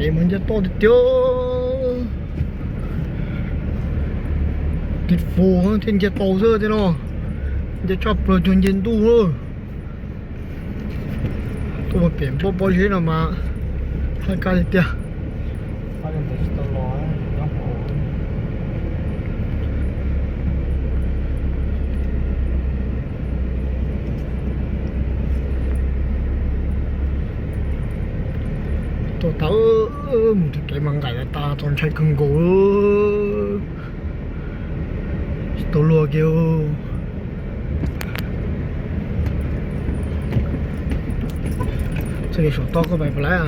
Ces mas nce toj tiag tiag, tiv fus thiaj nce tau xwb tiag no. Nce tshaj plaws cuag nce ntuj. Tuaj mus pem npoj pob zeb no mas haj kab tiag tiag. Tuaj tau mus rau kev mas nqaim tas txaus ntshai kawg nkaus. Tsis tau luag kiag. Txoj kev saum toj koj pais puas laib?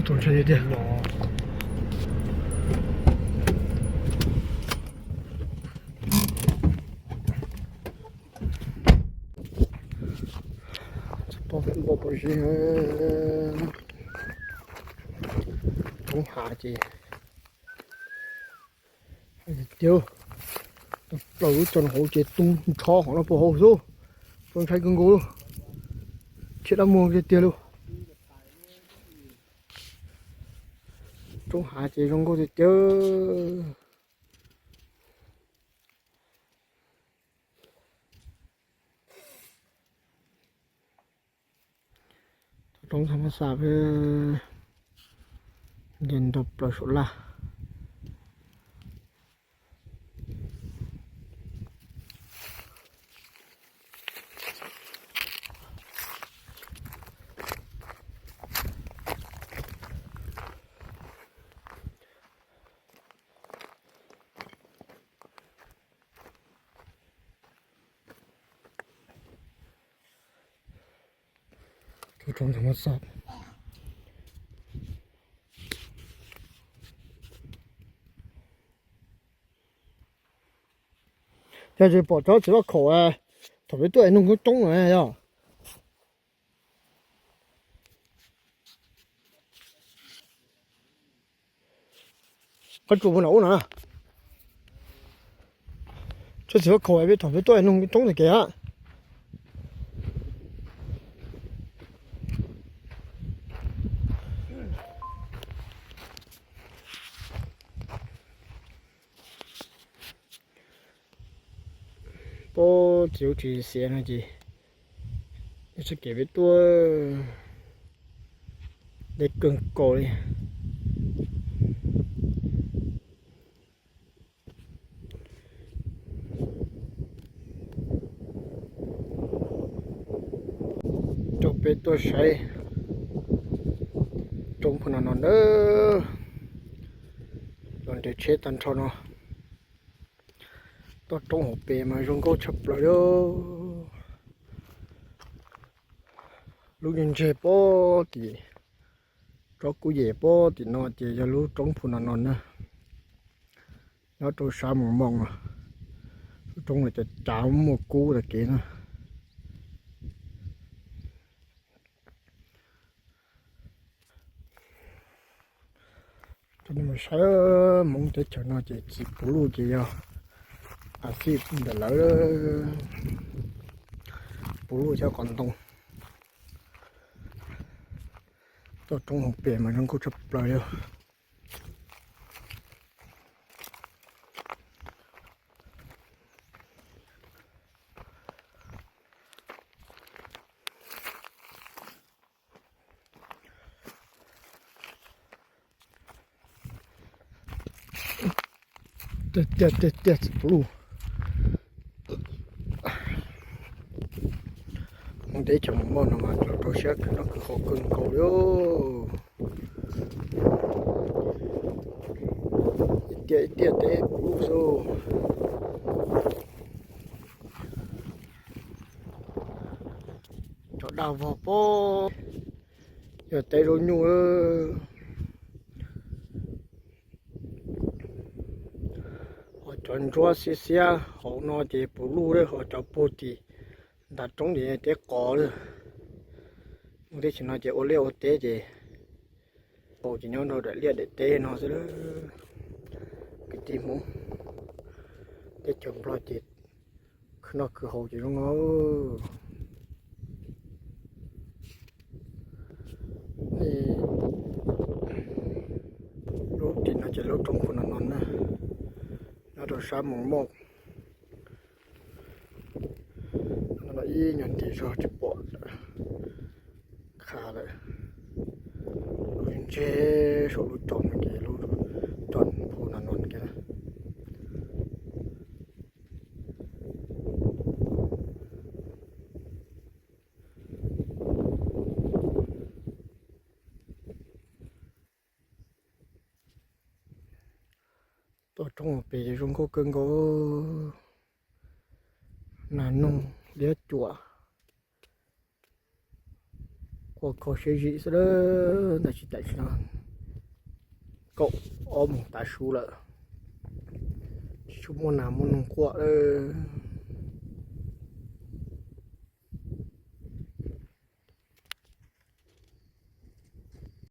Txaus ntshai tiag tiag. Pom pem npoj pob zeb, roob hav ces tiag, plaws lub tso hauv ces tu nrho hauv no puag hauv xwb. Txaus ntshai kawg nkaus, khiav dab muag tiag tiag li. Roob hav ces zoo nkauj tiag tiag. Roob thaj mab xaj, nce nto plaws saum laj. Tus roob thaj mab xaj. Yog tsis pom cov txiv vaj khaum thaum peb tuaj es noog coob coob no yog. Qab tsuas mus nram ub no na. Tsob txiv vaj khaum peb thaum peb tuaj noog coob tag kev. Pob txiv ub tsis xiav no ces txoj kev peb tuaj deb kawg nkaus li. Coj peb tuaj saib roob puag no no nawb. Los nres tsheb tag nrho no. Toj roob hauv pes mas zoo nkauj tshaj plaws li. Lub ntseg ntseg pob tim, tsob kub yem pob tim no ces yog lub roob puag no no na. Nyob rau sab Moos Moos, lub roob no ces cav muaj kub tag kev na. Coj nej mus saib Hmoob teb chaws no ces txiv puv luj ces yog a xij ntawm lawv puv luj cov qos ntoo. Toj roob hauv pes mas zoo nkauj tshaj plaws li. Tiag tiag tiag tiag txiv puv luj. Hmoob teb chaws Moos Moos no mas rau siab kawg no kawg hauv kawg nkaus li. Ib tiaj ib tiaj teb puv luj xwb. Cov daj vog pob, yog teb zaub nyuj. Ho cov ntsuab xiab xiab hauv no ces puv luj li, ho cov puag tim ntav roob ces teb qos li. Hmoob teb chaws no ces ua liaj ua teb ces, ces nyob rau daim liaj daim teb no xwb. Kwv tij Hmoob teb chaws Nplog ces Khwv noj khwv haus ces zoo no. Lub tim no ces lub roob Phu Nas Noos na, nyob rau sab Moos Mauj. No ib nyuag ntim zog tsis pom qha lawm. Lub ntseg saum lub toj no ces lub toj Phu Nas Noos kiag. Toj roob pem zoo nkauj kawg nkaus, nas noog liab cuam, quaj kho siab zim xwb lawm. Tab sis tam sim no kaum ob moos tav su lawm, tsis tshua muaj nas muaj noog quaj lawm.